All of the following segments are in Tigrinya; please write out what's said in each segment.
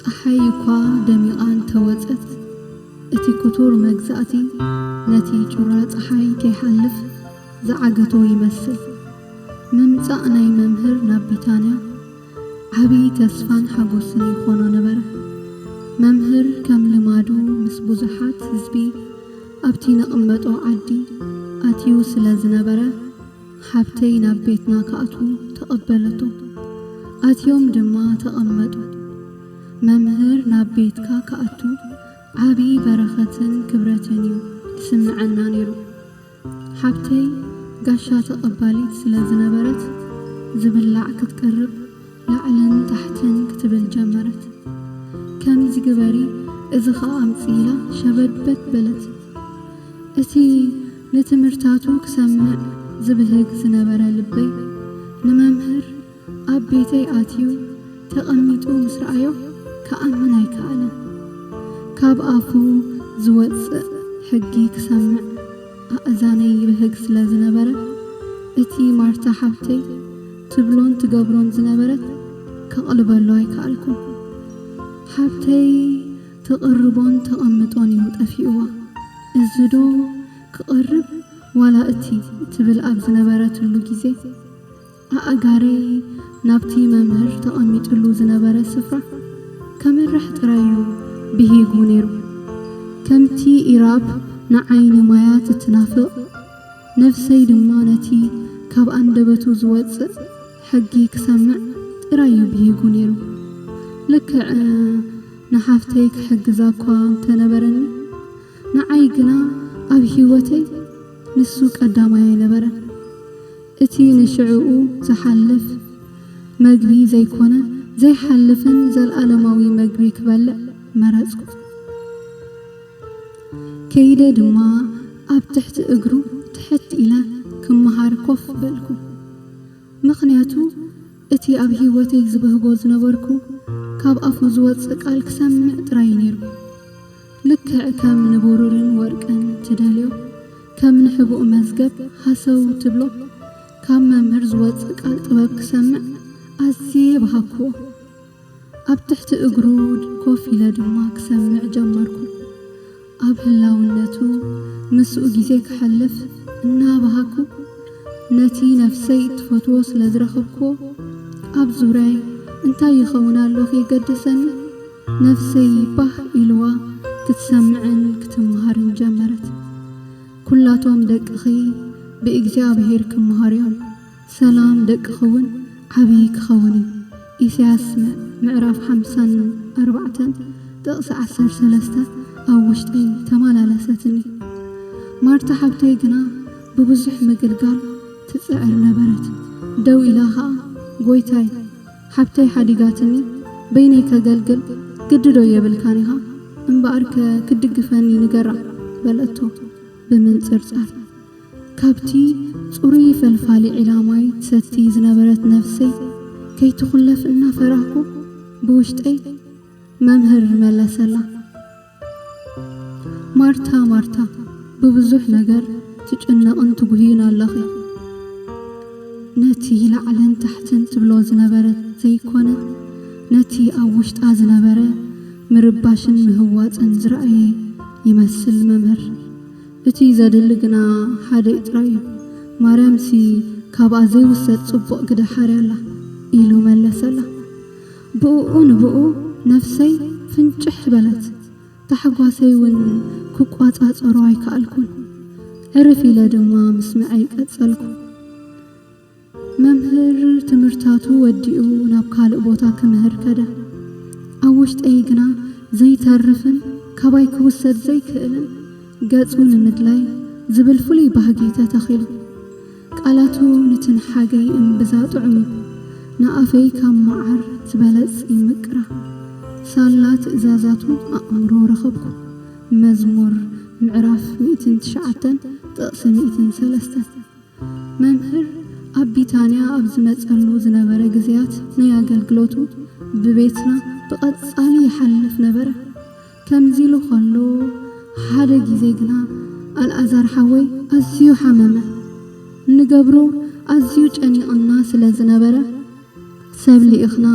ጸሓይ እኳ ደሚቓ እንተወጸት፣ እቲ ክቱር መግዛእቲ ነቲ ጩራ ጸሓይ ከይሓልፍ ዝዓገቶ ይመስል። ምምጻእ ናይ መምህር ናብ ቢታንያ ዓቢ ተስፋን ሓጎስን ይኾኖ ነበረ። መምህር ከም ልማዱ ምስ ብዙሓት ህዝቢ ኣብቲ ንቕመጦ ዓዲ ኣትዩ ስለ ዝነበረ፣ ሓብተይ ናብ ቤትና ክኣትዉ ተቐበለቶ። ኣትዮም ድማ ተቐመጡ። መምህር ናብ ቤትካ ክኣቱ ዓቢ በረኸትን ክብረትን እዩ ዝስምዐና ነይሩ። ሓብተይ ጋሻ ተቐባሊት ስለ ዝነበረት፣ ዝብላዕ ክትቀርብ ላዕልን ታሕትን ክትብል ጀመረት። ከምዚ ግበሪ፣ እዚ ኸኣ ኣምጽኢላ ሸበድበድ በለት። እቲ ንትምህርታቱ ክሰምዕ ዝብህግ ዝነበረ ልበይ፣ ንመምህር ኣብ ቤተይ ኣትዩ ተቐሚጡ ምስ ረኣዮ ክኣምን ኣይከኣለን። ካብ ኣፉ ዝወጽእ ሕጊ ክሰምዕ ኣእዛነይ ይብህግ ስለ ዝነበረ፣ እቲ ማርታ ሓብተይ ትብሎን ትገብሮን ዝነበረት ከቕልበሉ ኣይከኣልኩን። ሓብተይ ትቕርቦን ተቐምጦን እዩ ጠፊእዋ። እዚ ዶ ክቐርብ ዋላ እቲ ትብል ኣብ ዝነበረትሉ ግዜ፣ ኣእጋረይ ናብቲ መምህር ተቐሚጥሉ ዝነበረ ስፍራ ከምርሕ ጥራይ እዩ ብሂጉ ነይሩ። ከምቲ ኢራብ ንዓይኒ ማያት እትናፍቕ፣ ነፍሰይ ድማ ነቲ ካብ ኣንደበቱ ዝወጽእ ሕጊ ክሰምዕ ጥራይ እዩ ብሂጉ ነይሩ። ልክዕ ንሓፍተይ ክሕግዛ እኳ እንተነበረኒ፣ ንዓይ ግና ኣብ ህይወተይ ንሱ ቀዳማይ ኣይነበረን። እቲ ንሽዕኡ ዝሓልፍ መግቢ ዘይኮነ፣ ዘይሓልፍን ዘለኣለማዊ መግቢ ክበልዕ መረጽኩ። ከይደ ድማ ኣብ ትሕቲ እግሩ ትሕት ኢለ ክመሃር ኮፍ በልኩ። ምኽንያቱ እቲ ኣብ ህይወተይ ዝብህጎ ዝነበርኩ ካብ ኣፉ ዝወጽእ ቃል ክሰምዕ ጥራይ ነይሩ። ልክዕ ከም ንብሩርን ወርቅን ትደልዮ፣ ከም ንሕቡእ መዝገብ ሃሰው ትብሎ፣ ካብ መምህር ዝወጽእ ቃል ጥበብ ክሰምዕ ኣዝየ በሃግኩዎ። ኣብ ትሕቲ እግሩ ኮፍ ኢለ ድማ ክሰምዕ ጀመርኩ። ኣብ ህላውነቱ ምስኡ ግዜ ከሕልፍ እናበሃግኩ፣ ነቲ ነፍሰይ እትፈትዎ ስለ ዝረኸብኩዎ፣ ኣብ ዙርያይ እንታይ ይኸውን ኣሎ ከይገደሰኒ፣ ነፍሰይ ባህ ኢልዋ ክትሰምዕን ክትመሃርን ጀመረት። ኩላቶም ደቅኺ ብእግዚኣብሄር ክመሃሩ እዮም፣ ሰላም ደቅኺ እውን ዓብዪ ክኸውን እዩ። ኢሳያስ ምዕራፍ ሓምሳን ኣርባዕተን ጥቕሲ ዓሰርተ ሰለስተ ኣብ ውሽጠይ ተመላለሰትኒ። ማርታ ሓብተይ ግና ብብዙሕ ምግልጋል ትጽዕር ነበረት። ደው ኢላ ኸኣ፣ "ጐይታይ፣ ሓብተይ ሓዲጋትኒ፣ በይነይ ከገልግል ግዲ ዶ የብልካን ኢኻ? እምበኣርከ ክትድግፈኒ ንገራ" በለቶ ብምንጽርጻር። ካብቲ ጽሩይ ፈልፋሊ ዒላ ማይ ትሰቲ ዝነበረት ነፍሰይ ከይትኹለፍ እናፈራህኩ ብውሽጠይ መምህር መለሰላ። "ማርታ፣ ማርታ፣ ብብዙሕ ነገር ትጭነቕን ትጉህይን ኣለኺ። ነቲ ላዕልን ታሕትን ትብሎ ዝነበረት ዘይኮነ፣ ነቲ ኣብ ውሽጣ ዝነበረ ምርባሽን ምህዋጽን ዝረኣየ ይመስል መምህር። እቲ ዘድሊ ግና ሓደ ጥራይ እዩ። ማርያምሲ ካብኣ ዘይውሰድ ጽቡቕ ግደ ሓርያ ኣላ" ኢሉ መለሰላ። ብእኡ ንብኡ ነፍሰይ ፍንጭሕ በለት። ታሕጓሰይ እውን ክቋጻጸሮ ኣይከኣልኩን። ዕርፍ ኢለ ድማ ምስምዐይ ቀጸልኩ። መምህር ትምህርታቱ ወዲኡ ናብ ካልእ ቦታ ክምህር ከደ። ኣብ ውሽጠይ ግና ዘይተርፍን ካባይ ክውሰድ ዘይክእልን ገጹ ንምድላይ ዝብል ፍሉይ ባህጊ ተተኺሉ። ቃላቱ ንትንሓገይ እምብዛ ጥዑም እዩ። ንኣፈይ ካብ መዓር ዝበለጽ ይምቅራ። ሳላ ትእዛዛቱ ኣእምሮ ረኸብኩ። መዝሙር ምዕራፍ ሚእትን ትሽዓተን ጥቕሲ ሚእትን ሰለስተን። መምህር ኣብ ቢታንያ ኣብ ዝመጸሉ ዝነበረ ግዜያት ናይ ኣገልግሎቱ ብቤትና ብቐጻሊ ይሓልፍ ነበረ። ከምዚ ኢሉ ኸሎ፣ ሓደ ግዜ ግና፣ "ኣልኣዛር ሓወይ ኣዝዩ ሓመመ። እንገብሮ ኣዝዩ ጨኒቕና ስለ ዝነበረ፣ ሰብ ልኢኽና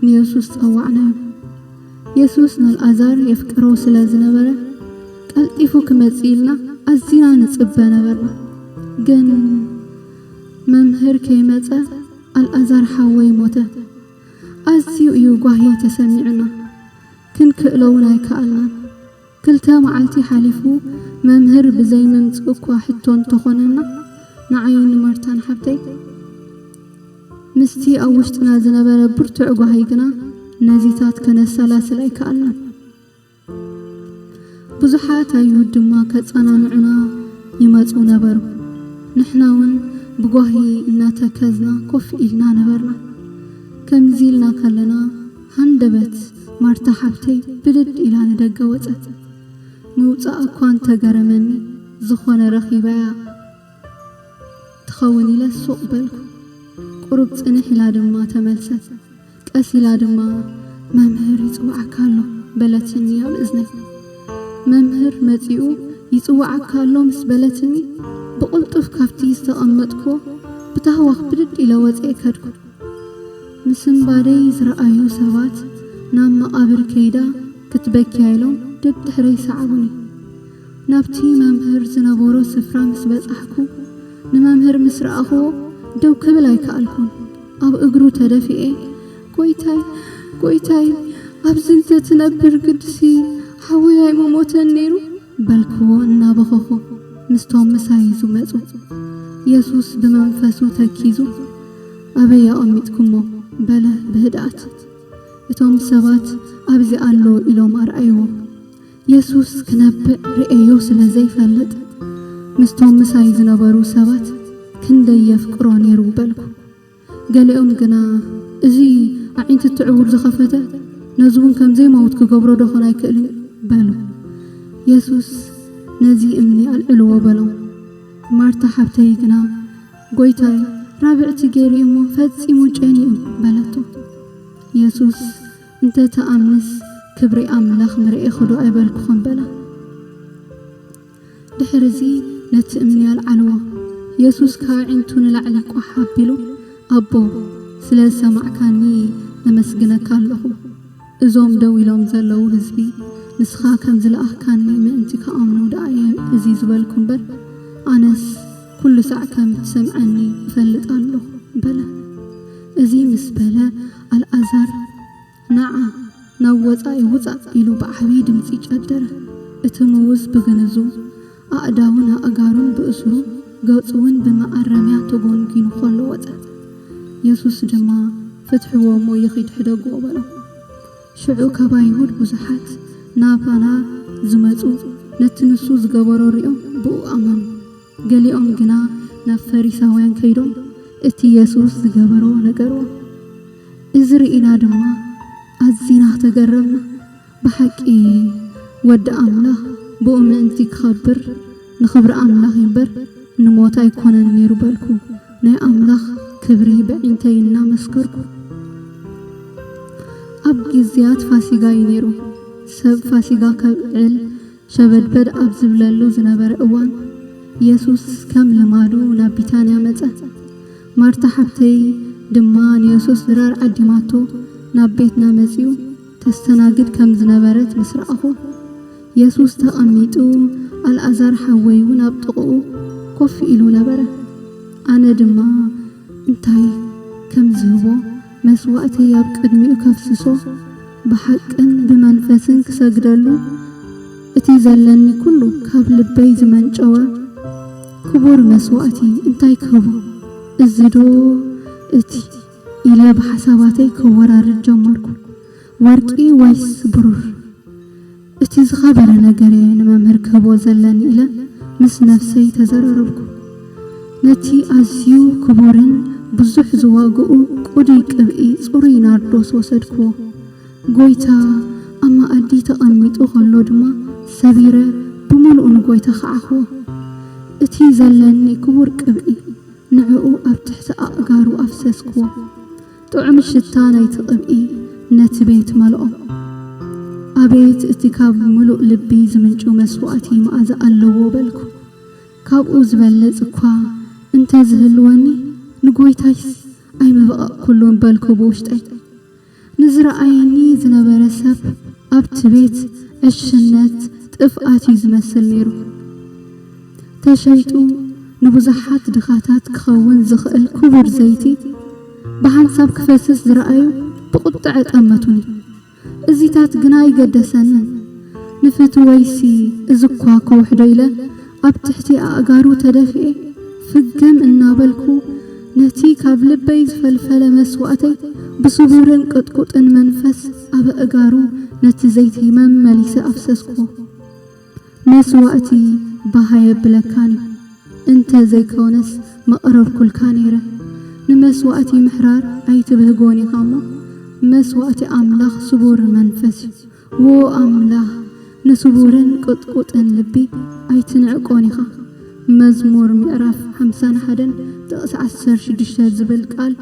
ንየሱስ ጸዋዕናዮ። የሱስ ንኣልኣዛር የፍቅሮ ስለ ዝነበረ፣ ቀልጢፉ ክመጽእ ኢልና ኣዚና ንጽበ ነበርና። ግን መምህር ከይመጸ ኣልኣዛር ሓወይ ሞተ። ኣዝዩ እዩ ጓሂ ተሰሚዑና። ክንክእሎ እውን ኣይከኣልናን። ክልተ መዓልቲ ሓሊፉ መምህር ብዘይምምጽኡ እኳ ሕቶ እንተኾነና፣ ንዓይን ንማርታን ሓብተይ ምስቲ ኣብ ውሽጥና ዝነበረ ብርቱዕ ጓሂ ግና ነዚታት ከነሰላስል ኣይከኣልናን። ብዙሓት ኣይሁድ ድማ ከጸናንዑና ይመጹ ነበሩ። ንሕና እውን ብጓሂ እናተከዝና ኮፍ ኢልና ነበርና። ከምዚ ኢልና ከለና ሃንደበት ማርታ ሓብተይ ብድድ ኢላ ንደገ ወጸት። ምውጻኣ እኳ እንተገረመኒ፣ ዝኾነ ረኺበያ ትኸውን ኢለ ሱቕ በልኩ። ቁሩብ ጽንሕ ኢላ ድማ ተመልሰት። ቀስ ኢላ ድማ "መምህር ይጽውዓካ ኣሎ" በለትኒ ኣብ እዝነይ። መምህር መጺኡ "ይጽውዓካ ኣሎ" ምስ በለትኒ፣ ብቕልጡፍ ካብቲ ዝተቐመጥኩዎ ብታህዋኽ ብድድ ኢለ ወጺኤ ከድኩ። ምስንባደይ ዝረኣዩ ሰባት ናብ መቓብር ከይዳ ክትበኪያ ኢሎም ደድሕረይ ሰዓቡኒ። ናብቲ መምህር ዝነበሮ ስፍራ ምስ በጻሕኩ፣ ንመምህር ምስ ረኣኽዎ ደው ክብል ኣይከኣልኩን። ኣብ እግሩ ተደፊኤ "ጎይታይ፣ ጎይታይ፣ ኣብዚ እንተ ትነብር ግድሲ ሓወይ ኣይምሞተን ነይሩ" በልክዎ እናበኸኹ። ምስቶም ምሳይ ዝመጹ የሱስ ብመንፈሱ ተኪዙ "ኣበይ ኣቐሚጥኩሞ?" በለ ብህድኣት። እቶም ሰባት "ኣብዚ ኣሎ" ኢሎም ኣርኣይዎ። የሱስ ክነብዕ ርእዮ ስለ ዘይፈልጥ፣ ምስቶም ምሳይ ዝነበሩ ሰባት "ክንደይ የፍቅሮ ነይሩ" በልኩ። ገሊኦም ግና "እዚ ኣዒንቲ እቲ ዕዉር ዝኸፈተ፣ ነዚ እውን ከም ዘይመውት ክገብሮ ዶ ኾን ኣይክእልን?" በሉ። የሱስ "ነዚ እምኒ ኣልዕልዎ" በሎም። ማርታ ሓብተይ ግና "ጎይታይ፣ ራብዕቲ ገይሩ እሞ ፈጺሙ ጨንዩ" በለቶ። የሱስ "እንተ ትኣምንስ ክብሪ ኣምላኽ ምርኤኺ ዶ ኣይበልኩኽን?" በላ። ድሕርዚ ነቲ እምኒ ኣልዓልዎ። የሱስ ካብ ኣዒንቱ ንላዕሊ ቋሕ ኣቢሉ "ኣቦ፣ ስለ ዝሰማዕካኒ ኣመስግነካ ኣለኹ። እዞም ደው ኢሎም ዘለዉ ህዝቢ ንስኻ ከም ዝለኣኽካኒ ምእንቲ ክኣምኑ ደኣ እየ እዚ ዝበልኩ እምበር፣ ኣነስ ኩሉ ሳዕ ከም እትሰምዓኒ እፈልጥ ኣለኹ" በለ። እዚ ምስ በለ ኣልኣዛር "ንዓ፣ ናብ ወጻኢ ውጻእ" ኢሉ ብዓቢ ድምጺ ጨደረ። እቲ ምዉዝ ብግንዙ ኣእዳውን ኣእጋሩን ብእሱሩ፣ ገጹ እውን ብመኣረምያ ተጎንጒኑ ከሎ ወጸ። የሱስ ድማ "ፍትሕዎ እሞ ይኺድ፣ ሕደግዎ" በሎም። ሽዑ ካብ ኣይሁድ ብዙሓት ናባና ዝመጹ ነቲ ንሱ ዝገበሮ ሪኦም ብኡ ኣመኑ። ገሊኦም ግና ናብ ፈሪሳውያን ከይዶም እቲ የሱስ ዝገበሮ ነገርዎም። እዚ ርኢና ድማ ኣዚና ተገረምና። ብሓቂ ወዲ ኣምላኽ ብኡ ምእንቲ ክኸብር ንኽብሪ ኣምላኽ እምበር ንሞት ኣይኮነን ነይሩ በልኩ። ናይ ኣምላኽ ክብሪ በዒንተይ እናመስከርኩ። ኣብ ግዜያት ፋሲጋ እዩ ነይሩ። ሰብ ፋሲጋ ከብዕል ሸበድበድ ኣብ ዝብለሉ ዝነበረ እዋን፣ የሱስ ከም ልማዱ ናብ ቢታንያ መጸ። ማርታ ሓብተይ ድማ ንየሱስ ድራር ዓዲማቶ ናብ ቤትና መጺኡ ተስተናግድ ከም ዝነበረት ምስ ረኣኹ፣ የሱስ ተቐሚጡ፣ ኣልኣዛር ሓወይ እውን ኣብ ጥቕኡ ኮፍ ኢሉ ነበረ። ኣነ ድማ እንታይ ከም ዝህቦ፣ መስዋእተይ ኣብ ቅድሚኡ ከፍስሶ፣ ብሓቅን ብመንፈስን ክሰግደሉ፣ እቲ ዘለኒ ኩሉ ካብ ልበይ ዝመንጨወ ክቡር መስዋእቲ እንታይ ክህቦ? እዚ ዶ እቲ? ኢለ ብሓሳባተይ ከወራርድ ጀመርኩ። ወርቂ ወይስ ብሩር? እቲ ዝኸበረ ነገር እየ ንመምህር ክህቦ ዘለኒ ኢለ ምስ ነፍሰይ ተዘራረብኩ። ነቲ ኣዝዩ ክቡርን ብዙሕ ዝዋግኡ ቅዱይ ቅብኢ ጽሩይ ናርዶስ ወሰድክዎ። ጎይታ ኣብ መኣዲ ተቐሚጡ ከሎ ድማ ሰቢረ ብምሉኡ ንጎይታ ከዓኽዎ። እቲ ዘለኒ ክቡር ቅብኢ ንዕኡ ኣብ ትሕቲ ኣእጋሩ ኣፍሰስክዎ። ጥዑም ሽታ ናይቲ ቅብኢ ነቲ ቤት መልኦ። ኣቤት እቲ ካብ ምሉእ ልቢ ዝምንጩ መስዋእቲ መኣዛ ኣለዎ በልኩ። ካብኡ ዝበልጽ እኳ እንተ ዝህልወኒ ንጎይታይስ ኣይምበቐቕኩሉን በልኩ ብውሽጠይ። ንዝረኣየኒ ዝነበረ ሰብ ኣብቲ ቤት ዕሽነት ጥፍኣት እዩ ዝመስል ነይሩ። ተሸይጡ ንብዙሓት ድኻታት ክኸውን ዝኽእል ክቡር ዘይቲ ብሓንሳብ ክፈስስ ዝረኣዩ ብቑጥዐ ጠመቱኒ። እዚታት ግና ኣይገደሰንን። ንፍትወይሲ እዚ እኳ ክውሕዶ ኢለ ኣብ ትሕቲ ኣእጋሩ ተደፊኤ ፍግም እናበልኩ ነቲ ካብ ልበይ ዝፈልፈለ መስዋእተይ ብስቡርን ቅጥቁጥን መንፈስ ኣብ ኣእጋሩ ነቲ ዘይቲ መመሊሰ ኣፍሰስኩዎ። መስዋእቲ ባህ ኣየብለካን እዩ። እንተ ዘይኮነስ መቕረብኩልካ ነይረ። ንመስዋእቲ ምሕራር ኣይትብህጎን ኢኻ እሞ፣ መስዋእቲ ኣምላኽ ስቡር መንፈስ እዩ። ዎ ኣምላኽ፣ ንስቡርን ቅጥቁጥን ልቢ ኣይትንዕቆን ኢኻ። መዝሙር ምዕራፍ ሓምሳን ሓደን ጥቕሲ ዓሰርተ ሽዱሽተ ዝብል ቃል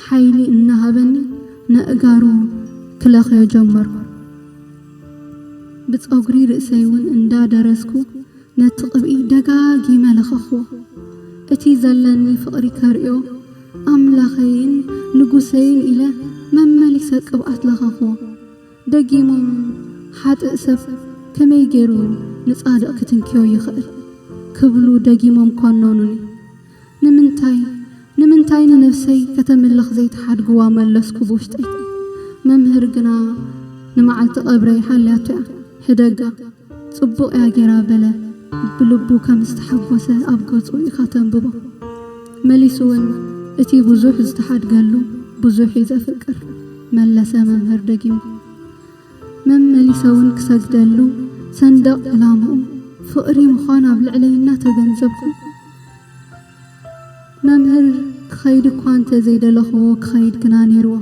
ሓይሊ እናሃበኒ ነእጋሩ ክለኽዮ ጀመርኩ። ብጸጉሪ ርእሰይ እውን እንዳደረስኩ ነቲ ቅብኢ ደጋጊመ ለኸኽዎ። እቲ ዘለኒ ፍቕሪ ከርእዮ ኣምላኸይን ንጉሰይን ኢለ መመሊሰ ቅብኣት ለኸኽዎ። ደጊሞም ሓጥእ ሰብ ከመይ ገይሩ ንጻድቕ ክትንክዮ ይኽእል ክብሉ ደጊሞም ኮነኑኒ። ንምንታይ ንምንታይ ንነፍሰይ ከተምልኽ ዘይትሓድግዋ መለስኩ ብውሽጠይ። መምህር ግና ንመዓልቲ ቀብረይ ሓልያቶ እያ። ሕደጋ ጽቡቕ እያ ጌራ በለ። ብልቡ ከም ዝተሓጎሰ ኣብ ገጹ ኢኻ ተንብቦ። መሊሱ እውን እቲ ብዙሕ ዝተሓድገሉ ብዙሕ እዩ ዘፍቅር መለሰ መምህር ደጊሙ። መመሊሰ እውን ክሰግደሉ ሰንደቕ ዕላምኡ ፍቕሪ ምዃን ኣብ ልዕለይ እናተገንዘብኩ። መምህር ክኸይድ እኳ እንተ ዘይደለኽዎ ክኸይድ ግና ነይርዎ።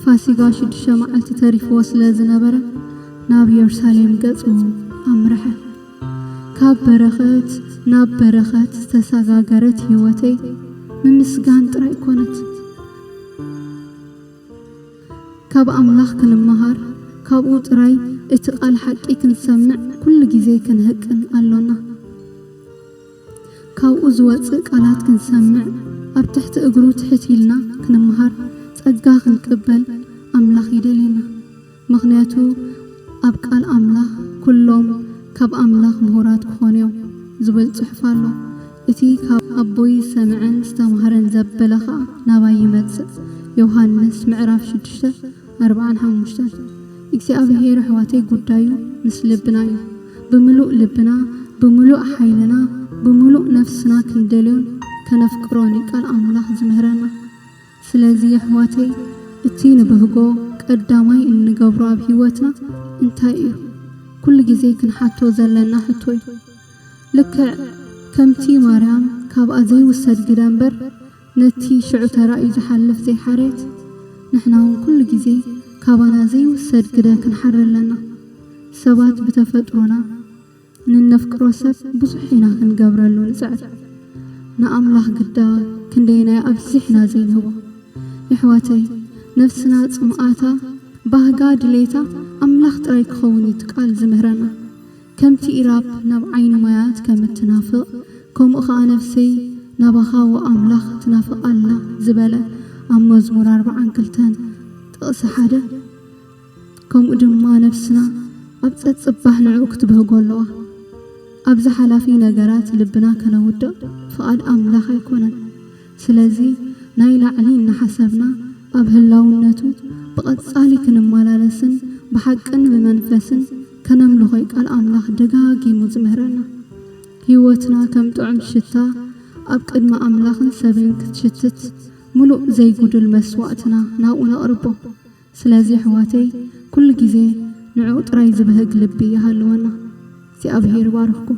ፋሲጋ ሽዱሽተ መዓልቲ ተሪፍዎ ስለ ዝነበረ ናብ የሩሳሌም ገጹ ኣምርሐ። ካብ በረኸት ናብ በረኸት ዝተሰጋገረት ህይወተይ ምምስጋን ጥራይ ኮነት። ካብ ኣምላኽ ክንመሃር፣ ካብኡ ጥራይ እቲ ቃል ሓቂ ክንሰምዕ ኩሉ ግዜ ክንህቅን ኣሎና። ካብኡ ዝወጽእ ቃላት ክንሰምዕ፣ ኣብ ትሕቲ እግሩ ትሕት ኢልና ክንመሃር ጸጋ ክንቅበል ኣምላኽ ይደልየና። ምኽንያቱ ኣብ ቃል ኣምላኽ ኩሎም ካብ ኣምላኽ ምሁራት ክኾኑ እዮም ዝብል ጽሑፍ ኣሎ። እቲ ካብ ኣቦይ ዝሰምዐን ዝተማህረን ዘበለ ኸኣ ናባይ ይመጽእ። ዮሃንስ ምዕራፍ ሽዱሽተ ኣርብዓን ሓሙሽተን። እግዚኣብሔር ኣሕዋተይ ጉዳዩ ምስ ልብና እዩ። ብምሉእ ልብና፣ ብምሉእ ሓይልና፣ ብምሉእ ነፍስና ክንደልዮን ከነፍቅሮን እዩ ቃል ኣምላኽ ዝምህረና። ስለዚ ኣሕዋተይ እቲ ንብህጎ ቀዳማይ እንገብሮ ኣብ ህይወትና እንታይ እዩ? ኩሉ ግዜ ክንሓቶ ዘለና ሕቶ እዩ። ልክዕ ከምቲ ማርያም ካብኣ ዘይውሰድ ግደ እምበር ነቲ ሽዑ ተራእዩ ዝሓልፍ ዘይሓረየት፣ ንሕና እውን ኩሉ ግዜ ካባና ዘይውሰድ ግደ ክንሓሪ ኣለና። ሰባት ብተፈጥሮና ንነፍቅሮ ሰብ ብዙሕ ኢና ክንገብረሉ ንጽዕር። ንኣምላኽ ግዳ ክንደየናይ ኣብዚሕና ዘይንህቦ። የሕዋተይ፣ ነፍስና ጽምኣታ፣ ባህጋ፣ ድሌታ ኣምላኽ ጥራይ ክኸውን እዩ እቲ ቃል ዝምህረና። ከምቲ ኢራብ ናብ ዓይኒ ማያት ከም እትናፍቕ፣ ከምኡ ኸኣ ነፍሰይ ናባኻ ወኣምላኽ ትናፍቕ ኣላ ዝበለ ኣብ መዝሙር ኣርብዓን ክልተን ጥቕሲ ሓደ፣ ከምኡ ድማ ነፍስና ኣብ ጸጽባሕ ንዕኡ ክትብህጎ ኣለዋ። ኣብዚ ሓላፊ ነገራት ልብና ከነውድቕ ፍቓድ ኣምላኽ ኣይኮነን። ስለዚ ናይ ላዕሊ እናሓሰብና ኣብ ህላውነቱ ብቐጻሊ ክንመላለስን ብሓቅን ብመንፈስን ከነምልኾይ ቃል ኣምላኽ ደጋጊሙ ዝምህረና። ህይወትና ከም ጥዑም ሽታ ኣብ ቅድሚ ኣምላኽን ሰብን ክትሽትት ምሉእ ዘይጉድል መስዋእትና ናብኡ ነቕርቦ። ስለዚ ኣሕዋተይ ኩሉ ግዜ ንዕኡ ጥራይ ዝበህግ ልቢ ይሃልወና። እግዚኣብሔር ይባርኽኩም።